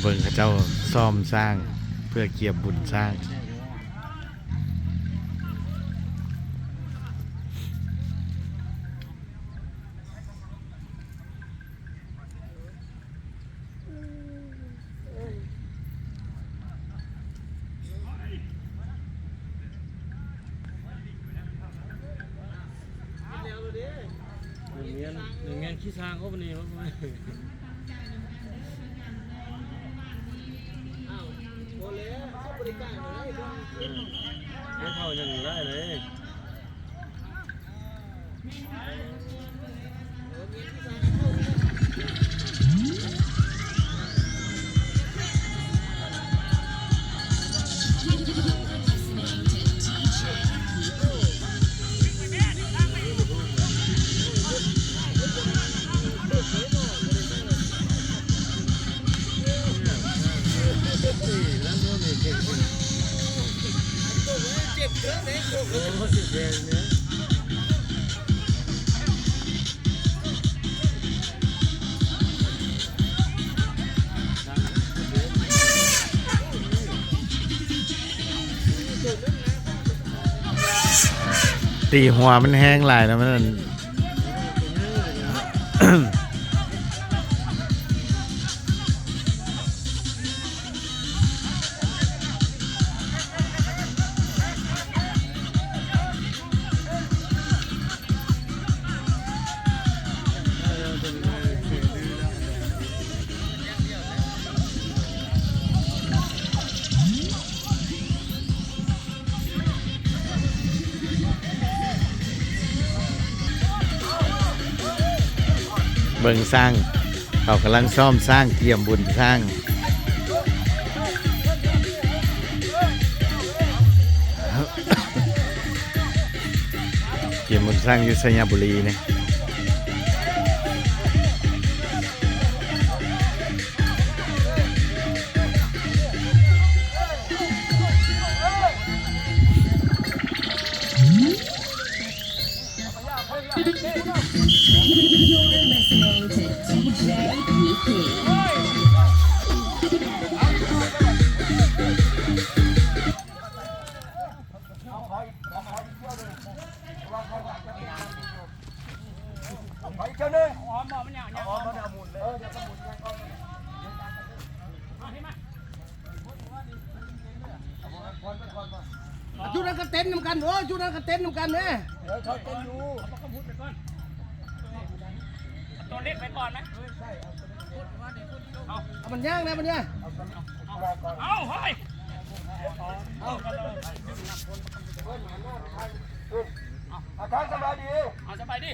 ເບິ່ງເຂົາເຈົ້າຊ້ອມຊ້າງ ເພື່ອກຽມບຸນຊ້າງ. ແມ່ນ ແມ່ນ ແມ່ນຂີ້ຊ້າງເຂົານີ້ ເອີ ບໍ່ເຂົ້າຫຍັງຫຼາຍເລີຍ. ຕີຫົວມັນແຮງຫຼາຍນະ ມັນ ເບິ່ງຊ້າງ ເຂົາກຳລັງຊ້ອມຊ້າງ ກຽມບຸນຊ້າງ ກຽມບຸນຊ້າງຢູ່ໄຊຍະບູລີນີ້. ຈຸດນັ້ນກໍເຕັ້ນນຳກັນ ໂອ້ຍ ຈຸດນັ້ນກໍເຕັ້ນນຳກັນເດ້. ເອີ ເຂົາເຕັ້ນຢູ່ ເອົາຕົວເລັກໄປກ່ອນນະ ເອົາມັນຍ່າງນະບັດນີ້. ເອົາ ເອົາ ເຮີ້ຍ ເອົາ ອາຈານສະບາຍດີ ເອົາ ສະບາຍດີ.